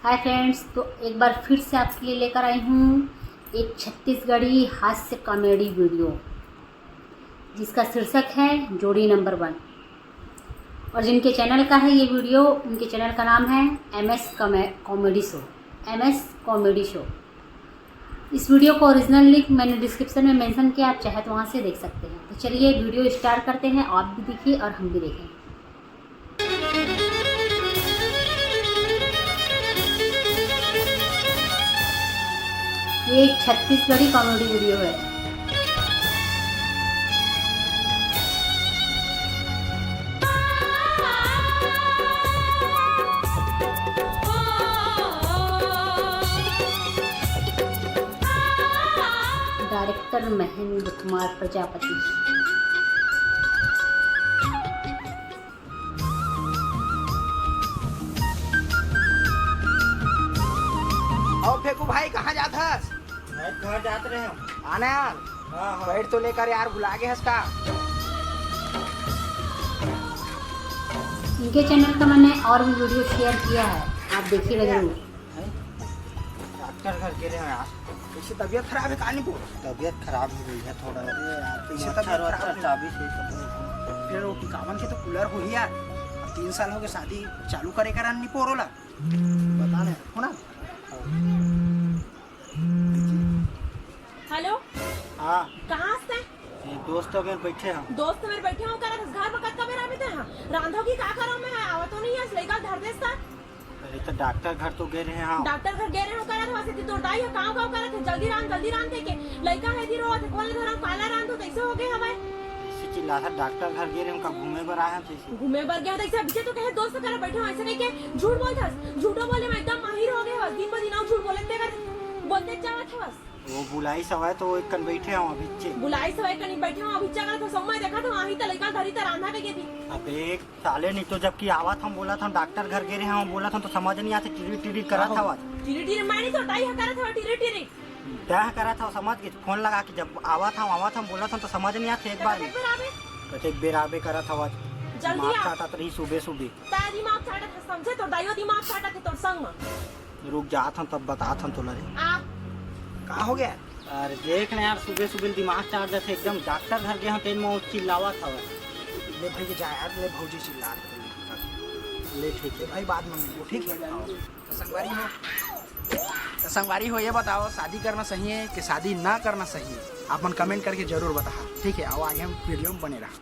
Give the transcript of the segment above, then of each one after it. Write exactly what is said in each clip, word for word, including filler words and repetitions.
Hi friends, तो एक बार फिर से आपके लिए लेकर आई हूँ एक छत्तीसगढ़ी हास्य कॉमेडी वीडियो, जिसका शीर्षक है जोड़ी नंबर वन। और जिनके चैनल का है ये वीडियो, उनके चैनल का नाम है M S comedy show. M S comedy show. इस वीडियो का ओरिजिनल लिंक मैंने डिस्क्रिप्शन में मेंशन किया, आप चाहे तो वहाँ से देख सकते हैं। तो चलिए, वीडियो स्टार्ट करते हैं, आप भी देखिए और हम भी देखें। ये एक छत्तीसगढ़ी कॉमेडी वीडियो है। डायरेक्टर महेंद्र कुमार प्रजापति। और फेंकू भाई, कहाँ जात हस? मैं घर जात रहे हम। आना यार। हाँ हाँ। बैठ तो लेकर यार, भुला गए हस का? इनके चैनल का मैंने और भी वीडियो शेयर किया है, आप देखिएगा जरूर। डॉक्टर घर गे रहे हैं यार। कैसे, तबीयत खराब है, कहानी बोल। तबीयत खराब हो गई है थोड़ा। अरे यार, कैसे मच्छर तबीयत वच्छर खराब है? चाबी से सब। फिर वो टिकावन के तो कूलर हो ही यार। अब तीन साल हो गए शादी चालू करे करा नहीं पोरोला। बता ना, हो ना। हेलो। हाँ। कहाँ हस तैं? ये दोस्त मेरे बैठे हैं। दोस्त मेर बैठे हो करा, घर में कतका बेर आबे तैं? हाँ, रांधो की का करो मैं? हाँ, आवत तो नहीं है, लइका धर देस ता। अरे तो डॉक्टर घर तो गे रहे हैं। डॉक्टर घर गे रहे हो करा, वहाँ से तोर दाई है, काव काव करत है, जल्दी रांध, जल्दी रांध कह के। लइका है दी रोवत है, कोन धरम काला रांध हो, कैसे हो गए हमारे? ऐसे चिल्ला था, डॉक्टर घर गे रहे हैं, उनका घूमे बर आए हैं, तो ऐसे। घूमे बर गया, तो ऐसे अभी तो कहे दोस्त करा बैठे हो, ऐसे कह के झूठ बोलत हस। झूठो बोले मैं एकदम माहिर हो गए हस, दिन ब दिन आउ झूठ बोलते कर, बोलते जावत हस। वो बुलाई सवाए तो वो एक कन बैठे हैं अभी। बुलाई सवाए कनी बैठे हो, अभी चल तो समय देखा था, वहीं तो लइका धरी तो रांधा के दी। अबे साले, नहीं तो जबकि आवत हम बोला था, डॉक्टर घर गे रहे हैं, बोला था तो समझ नहीं आते, टिरी टिरी करा था आवाज। टिरी टिरी मैं नहीं तो ताई हकारा था, टिरी टिरी। तय करा था, समझ के फोन लगा के जब आवत हम, आवत हम बोला था तो समझ नहीं आते एक बार में। कतेक बेर आबे? कतेक बेर आबे करा था आवाज। जल्दी मार आ। काटत रही सुबह सुबह। तारा दिमाग चाटत है, समझे? तोर दाइयो दिमाग चाटत है, तोर संग में। रुक जात हम तब बतात हम तोला रे। आ। का हो गया? अरे देख ना यार, सुबह सुबह दिमाग चाट जाते एकदम। डॉक्टर घर गए हम, तेन में चिल्लावत हवे। ले भाई, ये जा यार, ले भौजी चिल्ला रही है। ले ठीक ये है। भाई, बाद में मिलबो, ठीक है? तो संगवारी हो, तो संगवारी हो, ये बताओ, शादी करना सही है कि शादी ना करना सही है? आप मन कमेंट करके जरूर बताहा, ठीक है? और आगे हम वीडियो में बने रहा।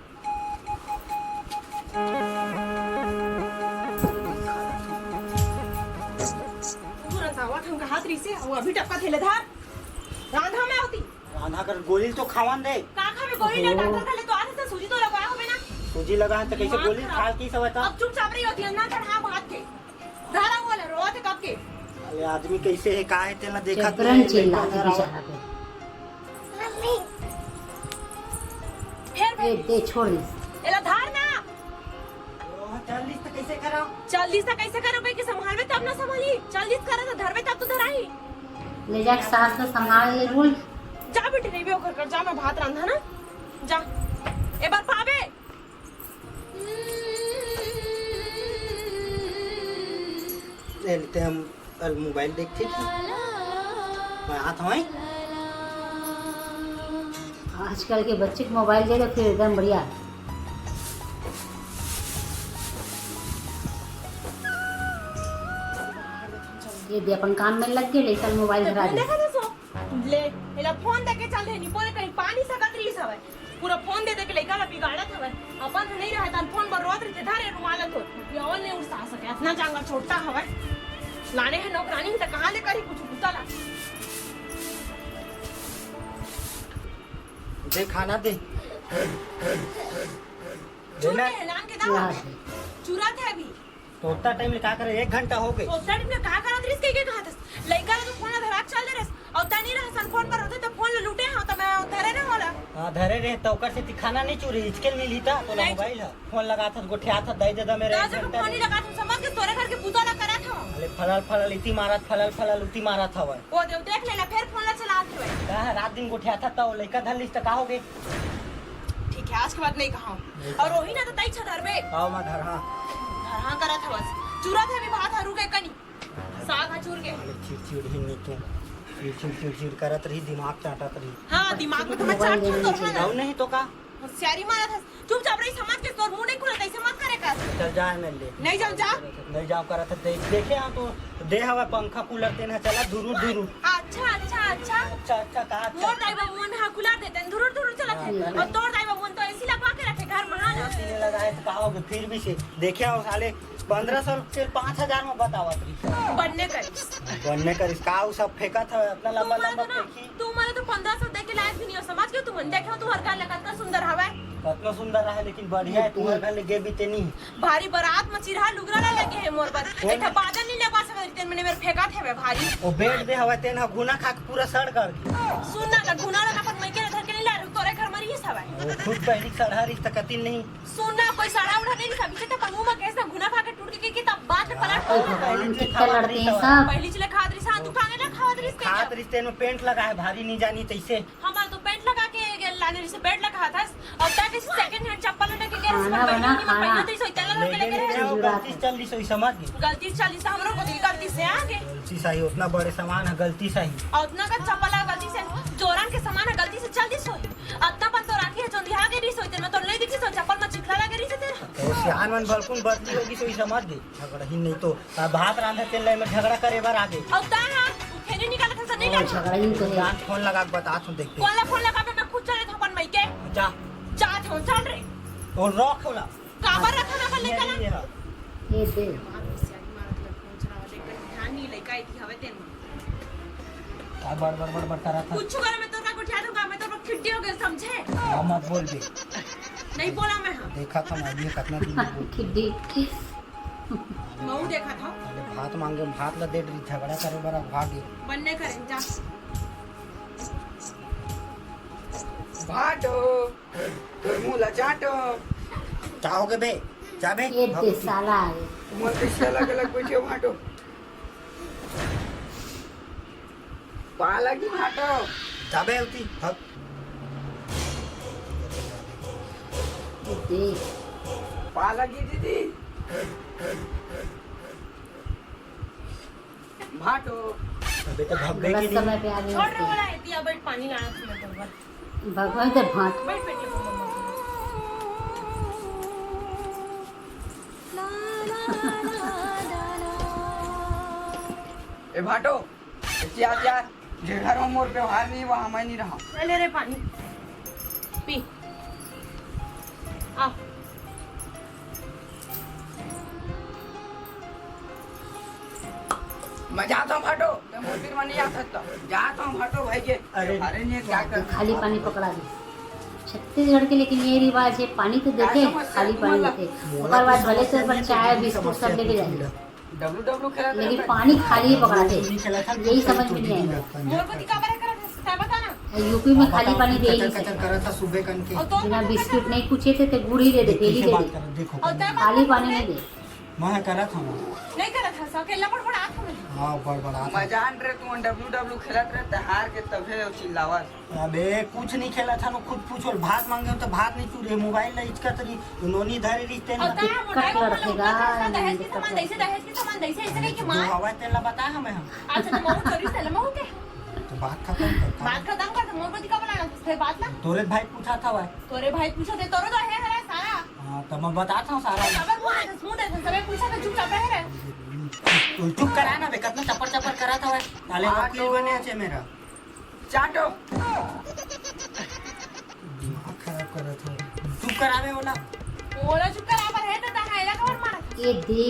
तू रंधावा ठंग हाथ रही से, वो अभी टपका थेले धार। रांधा में होती। रांधा कर गोली तो खावन दे। का खाबे गोली ना, डॉक्टर का ले तो आते से सूजी तो लगवाया होबे ना। सूजी लगा है तो कैसे गोली खा की सवता? अब चुपचाप रही होती है ना, चढ़ा भात के। धारा वाला रोवा थे कब के। अरे आदमी कैसे है, का है, तेला देखा जबरन चिल्ला के बेचारा को। फिर ए, दे, छोड़ दे। एला धार ना। चल दिस तो कैसे करा? चल दिस तो कैसे करो भाई कि संभालबे तब ना संभाली। चल दिस करा तो धरबे तब तो धराई। ले जाके सास को संभाल ले बोल। जा बेटी, नहीं भी ओकर कर, जा, मैं भात रांधा ना। जा। ए बार पाबे। ले लेते हम कल मोबाइल देखते थे। मैं हाथ हवाई। आजकल के बच्चे को मोबाइल दे दो, फिर एकदम बढ़िया। ये दे, अपन काम में लग गए, लेकर मोबाइल धरा दे। देखा था सो? ले, एला फोन देके चल दे, नहीं बोले कहीं पानी सकत रही सवय। पूरा फोन दे दे के लइका ला बिगाड़त हवय। अपन ह नहीं रहे तन फोन बर रोत रहिथे, धरे रुमाल ला तोर। ये और नहीं उड़सा सके, अतना जांगर छोटा हवय। लाने है नौकरानी ही त कहाँ ले करी कुछ बुता ला। दे खाना दे। चूर के है, लान के दवा। चूरा थे अभी। तो उतना टाइम ले का करे? एक घंटा हो गए। तो उतना टाइम ले का करत रहिस, के के कहत हस? लइका ला तो फोन ला धरा के चल दे रहिस। और तनी रहा सन फोन पर होते तो फोन ला लूटे हाँ, तो मैं धरे ना होला। हाँ, धरे रहे तो ओकर से ती खाना नहीं चूरी, इसके मिली था तो नहीं मोबाइल है। फोन लगा था, गोठिया था, दे दे दे मेरे तो एक जब घंटा फोन ही ले। लगा था, समझ के तोरे घर के पूजा ला करा था। अरे फलल फलल इति मारत, फलल फलल उति मारत हवय। वो देव देख लेला, फिर फोन ला चला थे। का है, रात दिन गोठिया था तो लइका धर लिस तो का हो गए? ठीक है, आज के बाद नहीं कहा। और वही ना तो तई छधर में। आओ मैं घर, हाँ। हाँ, हाँ, करा था बस। चूरा थे अभी भात हरू के कनी। साग ह चूर के। अरे चिड़चिड़ ही नहीं तू, चिड़चिड़ चिड़चिड़ करत रही, दिमाग चाटत रही। हाँ, दिमाग में तो मैं चाट चाट तो रहा ना। नहीं तो का? होशियारी मारत हस। चुपचाप रही, समझ के तोर मुंह नहीं खुलत, ऐसे मत करे कर। चल जा एमएलए। नहीं जाओ, जा। नहीं जाओ करत है, देख, देखे हाँ तो दे हवा पंखा कूलर तेन ह चला धुरु धुरु। अच्छा, अच्छा, अच्छा। अच्छा, अच्छा, कहा अच्छा? मोर दाई बाबू मन हा कूलर देते हैं, धुरु धुरु चलत है। हाँ, और तोर दाई बाबू मन तो एसी लगवा के रखे घर में, हाँ ना? एसी नहीं लगाए तो का हो गया? फिर भी से देखे हो साले, पंद्रह सौ के पाँच हजार में बतावत रही। बनने करिस। बनने करिस का? उ सब फेंकत है, इतना लंबा तू लंबा मारे तो ना, फेंकी। तू मारे तो पंद्रह सौ दे के लायक भी नहीं हो, समझ गयो? तू मन देखे हो, तू हर घर लगा, इतना सुंदर हवा है। कतना सुंदर रहा है, लेकिन बढ़िया है, तुम्हारे घर ले गे भी ते नहीं। भारी बारात में चिरहा लुगरा ला लगे है मोर बर। कौन? एक ठा बादल नहीं लगवा सकत रहिते, मैंने मेरे फेंका थे भारी। वो बेड दे हवा तेन ह घुना खा के पूरा सड़ कर। सुन ना, तो घुना ला अपन मइके ले धर के नहीं ला, तोरे घर मरी है सब है। वो खुद पहली सड़ा रही त कतिन नहीं। सुन ना, कोई सड़ा उड़ा नहीं, सब इसे तो मुंह में गैस ना घुना खा के टूट के, के तब बात में पलट। ओए भगवान, कितना लड़ते हैं सब। पहली चले खात रही सा, तू काहे ना खावत रही इसके? खात रही तेन में पेंट लगा है, भारी नहीं जानी तैसे। हमार तो पेंट लगा के लाने रही से, पेंट लगा था। अब तक इस सेकंड हैंड चप्पल लेने के गैस खाना पर बना, पहले खाना। तो इसे इतना लगा के लेके लेकिन गए। वो गलती से चल रही, सोई समझ गई। गलती से चल रही से, हमरो को गलती से आ गए। गलती सही, उतना बड़े सामान है, गलती सही। और उतना का चप्पल है, गलती से। जोरन के सामान है, गलती से चल रही सोई। अतना पन तो राखी है, जोंधी आ गई रही सोई, तेरे में तो नहीं दिखी सोई, चप्पल में चिखला लगे रही से तेरा। तो सियान मन बलकुन बदली होगी, सोई समझ गई। झगड़ा ही नहीं तो, आ, भात रांधे तेल ले में झगड़ा करे बर आ गई। और ता है, फेरी निकालत हस, नहीं ओ, लाज। झगड़ा ही तो है। जान फोन लगा के बता, तू देख। कौन ला फोन लगा पे मैं खुद चले था अपन मइके। जा। जा थे, चल रे। और रख होला। काबर रखा ना अपन लइका ला? ये है। ये दे। मार होशियारी मारत ले फोन चलावा दे, कहीं ध्यान नहीं लइका इति हवे तेन। आ बड़ बड़ बड़ बड़ करा था। कुछ कर मैं तो ना गोठिया दूंगा, मैं तो खिड्डी हो गए समझे। हाँ, मत बोल दे। नहीं बोला मैं, हाँ। देखा था मैं अभी कितना दिन में बोल। खिड्डी। महू देखा था। अरे भात मांगे, भात ला दे रही, झगड़ा करे बर भाग गए। बनने करें, जा। भाटो, मुंह ला चाटो। का हो गए बे? जा बे। ये भागो दे तू। साला है। मोर के साला के लग बैठे भाटो। पाला की भाटो। जा बे उती, भाग। ये दे। पाला की दीदी। भाटो। अबे तो भब्बे गलत की नहीं। समय पे आ गए छोड़ रे, उसको। वाला है, दिया, बैठ, पानी लाना था मैं तेरे को। भगवान के भाट। बैठ, बैठ, बैठ, बैठ, बैठ। ए भाटो, ए, क्या, क्या? जे घर में मोर व्यवहार नहीं, वहाँ मैं नहीं रहा। ले, ले रे पानी, पी। आ। मैं जाता हूँ भाटो, मैं मंदिर में नहीं आ सकता। जाता हूँ भाटो भाई के। अरे। अरे नहीं, क्या कर खाली पानी पकड़ा दे। छत्तीसगढ़ के लेकिन ये रिवाज है, पानी तो देते, ऐसा मत खाली कर, पानी मतलब, देते। ओकर बाद भले से ऊपर चाय, बिस्कुट सब लेके जाएंगे। डब्ल्यू डब्ल्यू खेला था लेकिन ना? पानी खाली ही पकड़ा थे, यही समझ में नहीं आया। मोर को दिखा बड़ा कर, बता ना। यूपी में खाली पानी दे ही नहीं सकता। कचर करा था सुबह कन के। और तो बिना बिस्किट नहीं पूछे थे, तो गुड़ ही दे दे, तेल ही दे दे। देखो। और तय बात खाली पानी नहीं दे। मैं करा था ना। नहीं करा था, अकेला बड़बड़ात हूँ। हाँ, बड़बड़ात। मैं जान रहे तू डब्ल्यू डब्ल्यू खेलत रहे, ते हार के तभे चिल्लावत। अबे कुछ नहीं खेला था, नो खुद पूछो, भात मांगे हो तो भात नहीं चूरे, मोबाइल ला इचका तरी, नोनी धरे रिश्ते और ना। का मोटा कट लड़केगा, दहेज के सामान, दहेज के सामान, दहेज के सामान, दहेज, ऐसे नहीं कि जो मार। हवा तेला बता हमें हम। अच्छा, तो महू चोरी से महू के? तो बात खत्म कर। बात खत्म कर, तो मोर को दिखा बना, फिर बात ना। तोरे भाई पूछा था भाई। तोरे भाई पूछा थे, तोरो तो है, है सारा। हाँ, तो मैं बता था सारा। खबर बोले थे, सुन रहे थे, सबे पूछा था, चुपचाप रह रहे। तू चुप करा ना बे, कितना चपर चपर करा था भाई। साले हाँ, वकील तो बने छे मेरा। चाटो। दिमाग खराब कर रहा था। चुप करावे वाला। मोला चुप करावे है तो तहां एला कबर मार। ये दे।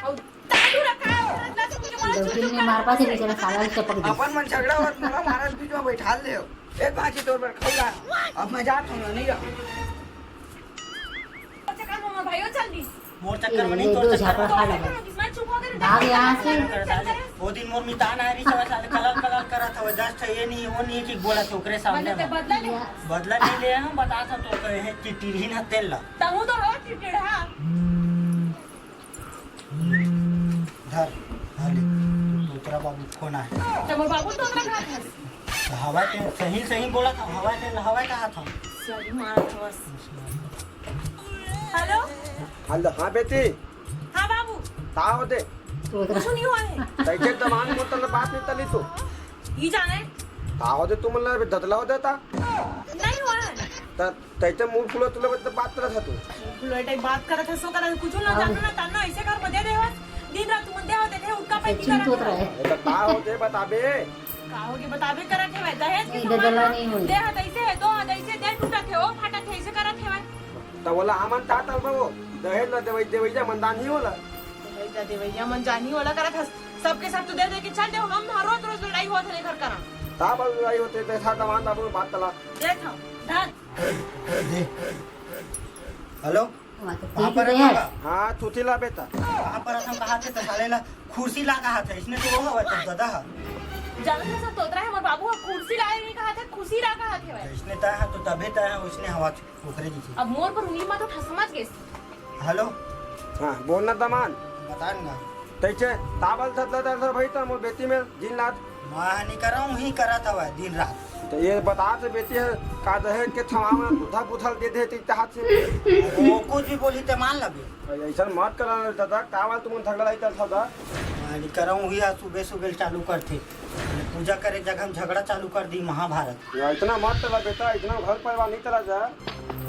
और तालू रखा है, मतलब तुमके मोला चुप दो तीन चुप में मार करा। पासे बेचारा साला चपक दे। अपन मन झगड़ा और मोला मारत बीच में बैठा ले हो। एक बाजी तोर पर खौला। अब मैं जात हूं, नहीं रहा। अच्छा, कल मोर भाइयों चल दी। मोर चक्कर में नहीं, तोर चक्कर में। भाग यहाँ से। वो दिन मोर मितान आए रही, सब साले कलर कलर करत हवे, दस ठे ये नहीं, वो नहीं, कि बोला थे ओकरे सामने में। बदला नहीं ले, हम बता था तो कहे हैं कि टिरहिन ह तेल ला। तहु तो हो टिरहिन हा। धर, धर ले। तोतरा बाबू फोन आए। तो मोर बाबू तोतरा कहा था। हवा के सही सही बोला था, हवा के हवा कहा था। सही मारा था बस। हेलो। हेलो, हाँ बेटी। हाँ बाबू। का होते? कुछ नहीं हुआ है। तइसे दमान मोर तले बात नहीं तली तो। ई जाने। का होथे तुमन ला ददला हो देता? नहीं हुआ है। त तइसे मुंह फुलो तुलो तो बात करत ह तू। फुलो टाइप बात करत है, सो करत है, कुछ ना जानना ना तानना, ऐसे घर में दे देवत। दिन रात तुमन दे होते थे, उठका पैती चिंत करत होत है। रहे। ए, त का होथे बताबे? का होगे बताबे करत है, दहेज के ई सामान ददला ना नहीं होई। दे हाथ ऐसे है, दो हाथ ऐसे, दे टूटत है, ओ फाटत है, ऐसे करत है। त ओला हमन का तलबो? दहेज ला देवई, देवैया मन दान ही ओला। दहेज ला देवैया मन जानी ओला करत हस। सबके सब तो दे दे के चल दे, हम रोज रोज लड़ाई होत है घर करा। का बल लड़ाई होथे, ते साथ दमान बाबू बात तला। देख हम, धर। दे। हेलो? वहाँ तो कहाँ ठीक पर है। है? हाँ, थूथी ला बेटा। कहाँ पर हम कहा थे तो साले ला कुर्सी ला कहा थे, इसने तो वो हवा तो दादा है। जानत हस तोतरा है, हमर बाबू ह कुर्सी ला नहीं कहा थे, खुशी ला कहा थे भाई। इसने तय है तो तबे तय है, उसने हवा थे, ओकरे जी थे। अब मोर पर उंगली मत उठा, समझ गेस। हेलो? हाँ, बोल ना दमान। बता ना। तइसे ताबल धतला दर भाई त मोर बेटी में दिन रात। मैं नहीं कर रहा हूँ, ही करत हवा दिन रात। तो ये बता से बेटी है, का दहेज के थमा में दूधा बुधल दे दे, ते हाथ से। वो कुछ भी बोली ते मान लगे। अरे ऐसा मत करा दादा, का बात तुम झगड़ा लड़ाई करत हव दा? मैं नहीं कर रहा हूँ, ही आज सुबह सुबह चालू करथे। पूजा करे जगह हम झगड़ा चालू कर दी, महाभारत। या इतना मत चला बेटा, इतना घर परिवार नहीं चला जा।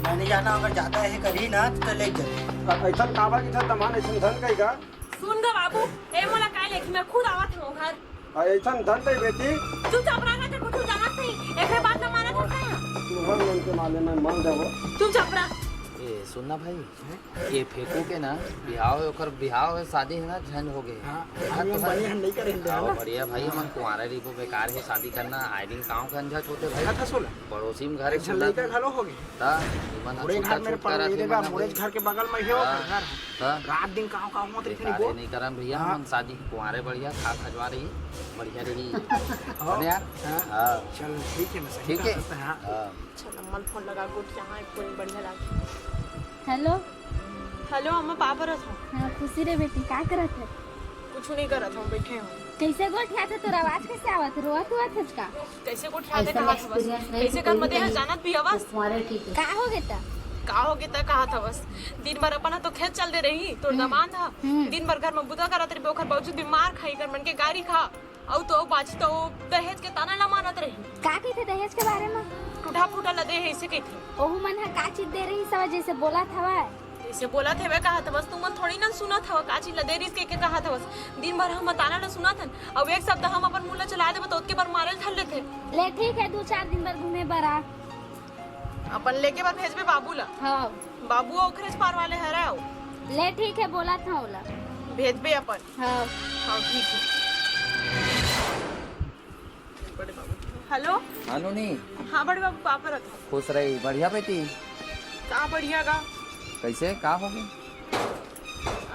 मैं नहीं जाना, अगर ज्यादा है करी ना तो ले जा। अ-, ऐसा काबर की था दमान, ऐसा धन कही का? सुन गा बाबू, ए मोला काय लेखी, मैं खुद आवत हूँ घर। अ, ऐसा धन ते बेटी। चुपचाप रह, ते कुछ जानत नहीं, एकरे बात ना मानत हस का? तू हर मन के माले में मान जाओ। चुपचाप रह। ए, सुन ना भाई, ये फेंकू के ना बिहाव है, ओकर बिहाव है, शादी है ना, झंड हो गए। हाँ, देखा हम तो लोग है। बने हम नहीं करेंगे, है आओ ना? बढ़िया भाई, हमन कुंवारा रहिबो, बेकार है शादी करना, आए दिन काव का झंझट होते भाई। देखा था सोला। पड़ोसी में घर एक झन सुंदर लड़का था। घलो हो गए। ता, इमन ह बूढ़े छूटा घर मेरे छूट करत पड़ोसी हे, हाँ। बूढ़े घर के बगल में ही हो हाँ, घर। हाँ। रात दिन काव काव होत रहिथे बेकारे वो। नहीं करन भैया, हाँ। हमन शादी कुंवारे बढ़िया, खा खजवा रही, बढ़िया रही। हाँ। बने यार? हाँ। हाँ। चल ठीक है ना, सही ठीक है। बात है, हाँ। हाँ। अच्छा, लम्बा फोन लगा, गोठिया, हाँ, एक कोई बढ़िया लागे। हेलो। हेलो, अम्मा, पापा रथ हो। हाँ, खुशी रे बेटी, का करत है? कुछ नहीं करत हूँ, बैठे हूँ। कैसे गोठिया थे, तोर आवाज कैसे आवत? रोत हुआ थे का? कैसे गोठिया थे, ऐसा कहा था बस। Experience नहीं कैसे तो कर मते कोई हैं, नहीं। जानत भी हवस। तुम्हारे ठीक है। का हो गया था? का हो गया था, कहा था बस। दिन भर अपन तो खेत चल दे रही, तोर हम्म। दमांद हा। हम्म। दिन भर घर में बुता करत रही, ओखर बावजूद भी मार खाई, कर मन के गारी खा। अउ तो बाजी तो दहेज के ताना ला मानत रही। का कहिथे दहेज के बारे म? टूटा फूटा ला दे हे, इसे कहिथे। ओहू मन ह का चीज दे रही सब, जैसे बोलत हवय। जैसे बोलत हवय, कहत हवस, तुमन थोड़ी ना सुनत हव, का चीज ला दे रही, के, के कहत हवस। दिन भर हम ताना ला सुनत हन, अउ एक शब्द हम अपन मुंह ला चला देबो, तो ओतके बर मारे ल धर लेथे। ले ठीक है, दू चार दिन बर घूमे बर आ। अपन लेके बर भेजबे बाबू ला। हाँ। बाबू ओखरेच पार वाले हरय अउ। ले ठीक है, बोलत हंव ओला। भेजबे अपन। हाँ। हाँ, ठीक है। बड़े बाबू। हेलो। हाँ नोनी। हाँ बड़े बाबू, का परत हो? खुश रही, बढ़िया बेटी। का बढ़िया गा? कैसे, का हो गई?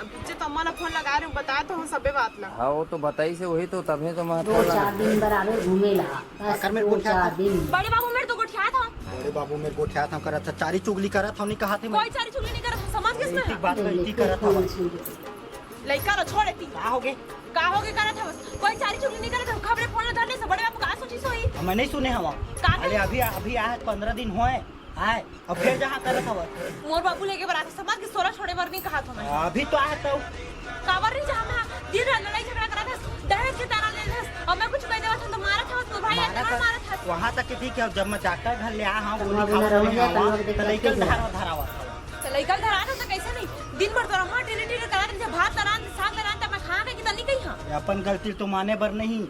अब बीचे तो अम्मा ला फोन लगा रहे हूँ, बताए तो हूँ सबे बात ला। हाँ, वो तो बताई से, वही तो, तभे तो मैं दो फोन लगा चार दिन बर आवे घूमे ला, बस आकर मेरे दो को चार क्या दिन। बड़े बाबू मेरे तो गोठिया था। बड़े बाबू मेरे गोठिया था, करत था, चारी चुगली करत था, नहीं कहा थे मैं। कोई चारी चुगली नहीं करत, समझ गए इसमें? ठीक बात है, ठीक करत था। लइका ला छोड़ एती। का हो गए? का हो गए करत था बस? कोई चारी चुगली नहीं करत था, खबरे फोन लगा ले से, बड़े बाबू का सोची सोई? मैं नहीं सुने हवा। का अरे अभी, अभी आज पंद्रह दिन होए, आए, अब फिर जहाँ करत हवस। मोर बाबू लेके बरात समझ के सोरा छोड़े बर नहीं कहा था मैं। अभी तो आए तो। काबर नहीं जहाँ मैं दिन रात लड़ाई झगड़ा करत हस, दहेज के ताना ले हस, और मैं कुछ कह देवत हन तो मारत हवस, मोर भाई मारत इतना हस, मारत हस। वहाँ तक के ठीक है, जब मैं डॉक्टर घर ले आ, हाँ, गोली खा ले, तो लइका धरावत हवस। तो लइका धरावत हवस तो कैसे नहीं? दिन भर तो रहा टीरे टीरे करत रहे, भात लरान, साग लरान, तब मैं खा के कि तनी कही हाँ। अपन गलती तो माने बर नहीं।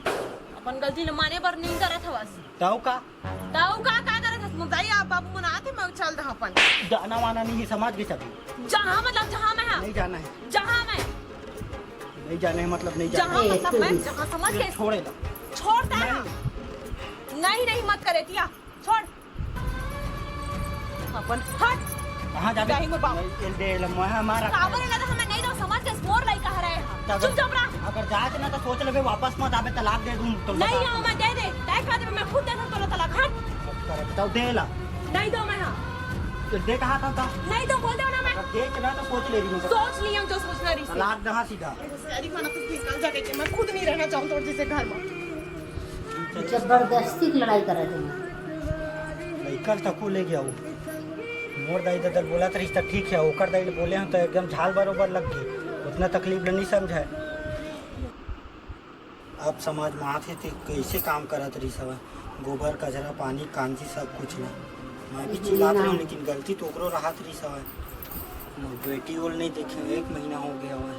अपन गलती ल माने बर नहीं करत हवस। तौ का? तौ का, का करत हस? मुदाई आप बाबू मन आथे, मैं चल दहा अपन। जाना वाना नहीं है, समझ के चली। जहाँ मतलब जहाँ मैं हाँ। नहीं जाना है। जहाँ मैं। नहीं जाना है मतलब नहीं जाना जहाँ है। मतलब मैं, जहाँ समझ के। छोड़े ना। छोड़ता है। नहीं, नहीं, मत करे, तिया। छोड़। अपन हट। कहाँ जाबे? जाही मोर बाप। ए दे ल, मैं हमारा काबर लगा हमें नहीं दो समझ के मोर लइका हरे। तब चुपचाप रह। अगर जात ना तो सोच लेबे, वापस मत आबे, तलाक दे दूं तो नहीं बता। आओ, मैं दे दे। तय कह दे, मैं खुद दे दूं तोला तलाक, हट। तब दे ला। नहीं दो मैं हाँ। तो दे कहा था, था? नहीं दो बोल दो ना मैं। अगर देख ना तो सोच ले रही हूँ। सोच लिया जो सोचना रही। तलाक दहा सीधा। सारी खाना कुछ निकल जाके कि मैं खुद नहीं रहना चाहूँ तोर जैसे घर में। जबरदस्ती की लड़ाई करे थे। लइका ल तको ले गया वो। मोर दाई ददल बोला तरिस त ठीक है, ओकर दाई ल बोले हम तो एकदम झाल बरोबर लग गई। उतना तकलीफ ल नहीं समझे। अब समझ में आथे ते कइसे काम करत रहिस हवय। गोबर, कचरा, पानी, कांजी सब कुछ ला। मैं भी चिल्लात रहेंव, लेकिन गलती तो ओकरो रहत रहिस हवय। मोर बेटी ओला नइ देखे एक महीना हो गया हवय।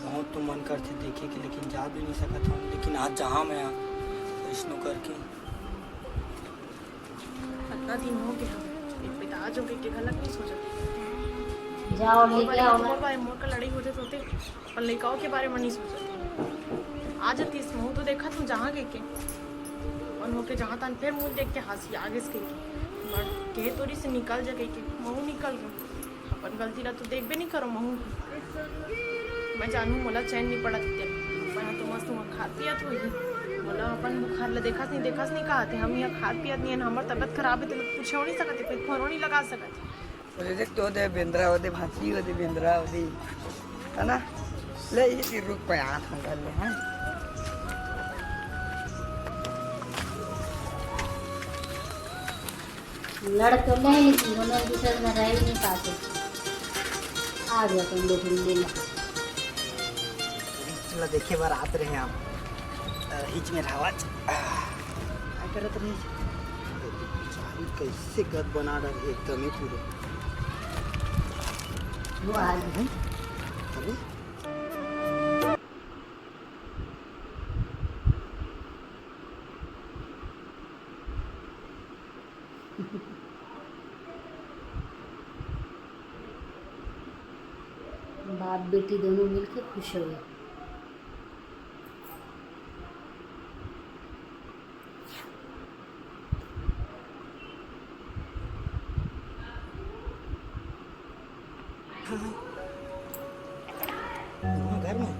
बहुत तो मन करथे देखे के, लेकिन जा भी नइ सकत हंव। लेकिन आज जहां मैं, कइसनो करके कतना दिन हो गया, एक बेटा आज हो के घलक नइ सोचत। जाओ, मोर लेके बारे में आओ। मोर बारे, मोर का लड़ाई होते होते अपन लइकाओं के बारे में नइ सोचत। आ जातीस, महू तो देखत हंव जहां कहिके। अपन होके जहां तहां फेर मुंह देख के हंसी आगे से कहिके। बड़ कहे तोरी से निकल जा कहिके, महू निकल गंव। अपन गलती ला तो देखबे नइ करो महू। मैं जानहूं मोला चैन नइ पड़त हे। अपन तो मस्त वहां खात पियत होही। मोला अपन बुखार ला देखस नइ, देखस नइ कहत हे। हम इहां खात पियत नइ हन, हमर तबियत खराब हे, तेला पूछे नइ सकत हे, कोई फोन नइ लगा सकत हे। ओदे देख तो, ओदे बेंदरा, ओदे भांची, ओदे बेंदरा, ओदे, है ना? ले, ये फिर रुक पे हाथ में कर ले, हैं? लड़ तो ले, लेकिन दोनों एक दूसरे में रह ही नहीं पाते। आ गया तुम लोग हिंदी में। रिच ला देखे बर आत रहे हम। अ, हिच में रहवत। आ, का करत रहे? चाबी कैसे गद बना डाले एकदम ही पूरे। वो आ गई। हैं? अबे? बाप बेटी दोनों मिलके खुश हो गए। हाँ, हाँ। हाँ, घर में।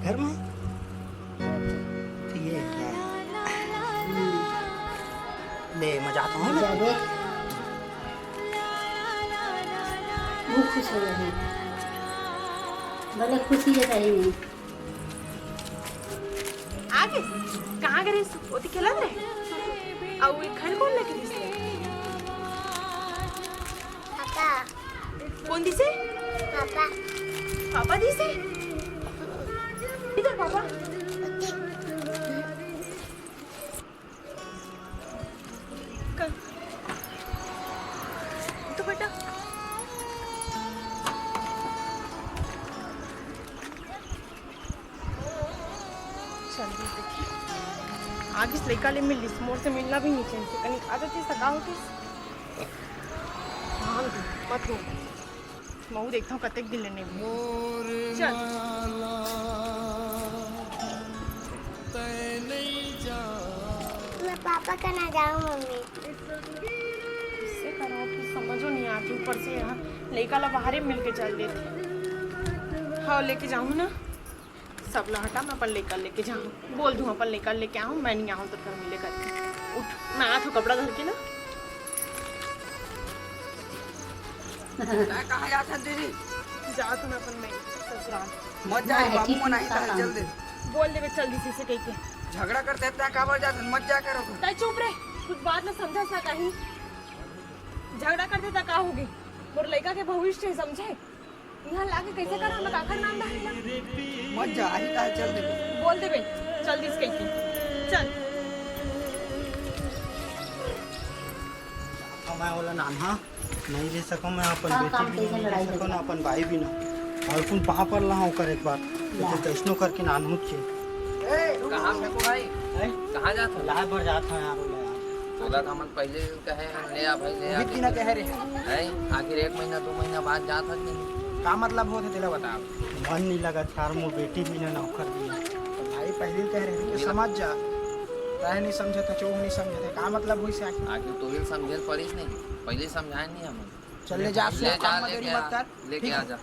घर में। तो ये है। ले, मैं जाता हूँ ना। जा दे। वो खुश हो गए हैं। भले खुशी जताई नहीं। आगे कहाँ गए रहिस? ओती खेलत रहे। अउ ये घर कौन लेके दिस? पापा। कौन दिसे? पापा। पापा दिसे? इधर पापा। कर। तो बेटा। चल, देखी। आगिस लइका ले मिलिस, मोर से मिलना भी नहीं चाहिए। कनी आदत ही सका होती। हाँ, मत हो। महू देखता हूँ कतेक दिन लेने में। चल। मैं पापा का ना जाऊँ, मम्मी। इससे करो, कुछ समझो नहीं आती, ऊपर से यहाँ लइका ला बाहरे मिल के चल देते। हाँ, लेके जाऊँ ना, सब ला हटा, मैं अपन लइका लेके जाऊँ, बोल दूँ अपन लइका लेके आऊँ, मैं नहीं आऊँ तो घर मिले करके। उठ, मैं आत हूँ कपड़ा धर के ना। मैं कहाँ जात हन दीदी? जात हूँ मैं अपन मैं ससुराल। मत जा, नहीं, बाबू ठीक मन आही, है, चल दे। बोल देबे, चल दिस कहिके। झगड़ा करते हैं, काबर जात हन? मत जा करो। तै चुप रे, कुछ बात ना समझस ना कहीं। झगड़ा करते त का होगे? मोर लइका के भविष्य हे, समझे? इहाँ लाके कैसे करा, मैं काकर नाम डालना? मत जा, आही त चल देबे। बोल देबे, चल दिस कहिके। चल। मैं ओला नान्हा नहीं रह सकूं, मैं अपन हाँ, बेटी भी नहीं रह सकूं, ना अपन भाई भी ना। और कुन पापा ला ओकर एक बार, लेकिन कैसनो करके नानहूं के। कहाँ फेंको भाई? हैं? कहाँ जात हो? लाए बर जात हूँ यार, बोले यार। तोला तो हमन पहले कहे हन, ले आ भाई, ले आ। अभी बिना कहे रहे। हैं? आखिर एक महीना, दो महीना बाद जात हन नहीं। का मतलब होथे तेला बता। मन नहीं लगत यार, मोर बेटी भी ना, नौकर भी ना। तो भाई पहले कह रहे हैं कि समझ जा। काहे नहीं समझत हे, चोह नहीं समझत हे, का मतलब होइस आखिर? आखिर तो ही समझे पड़िस नहीं, पहले समझाए नहीं हमन। चल ले जा, ले जा, काम में देरी मत कर। लेके आ जा।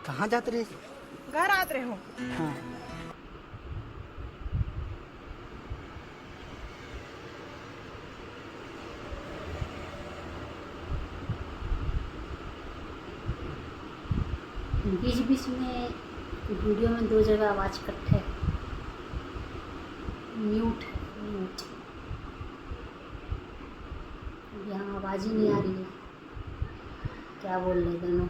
कहाँ जात रहे? घर आत रहे हो। हाँ। बीच बीच में वीडियो में दो जगह आवाज़ कट है, म्यूट है, म्यूट। यहाँ आवाज़ ही नहीं आ रही है, क्या बोल रहे दोनों।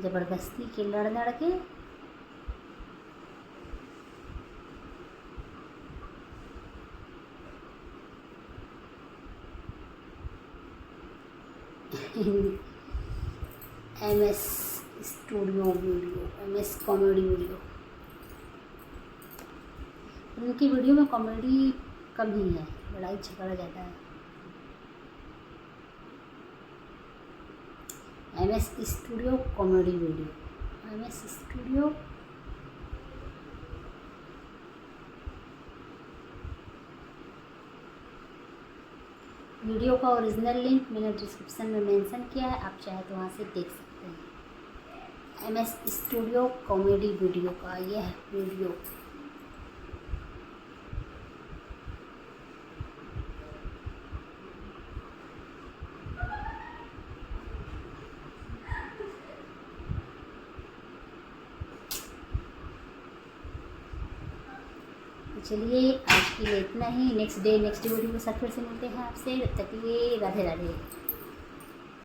जबरदस्ती के लड़ लड़ के। M S studio video, M S comedy video. उनकी वीडियो में कॉमेडी कम ही है, लड़ाई झगड़ा ज़्यादा है। M S studio comedy video, M S studio. Video का ओरिजिनल लिंक मैंने डिस्क्रिप्शन में मेंशन किया है, आप चाहे तो वहाँ से देख सकते हैं। M S studio comedy video का ये है वीडियो। तो चलिए, आज के लिए इतना ही। नेक्स्ट डे, नेक्स्ट वीडियो के साथ फिर से मिलते हैं आपसे। तब तक के लिए राधे राधे।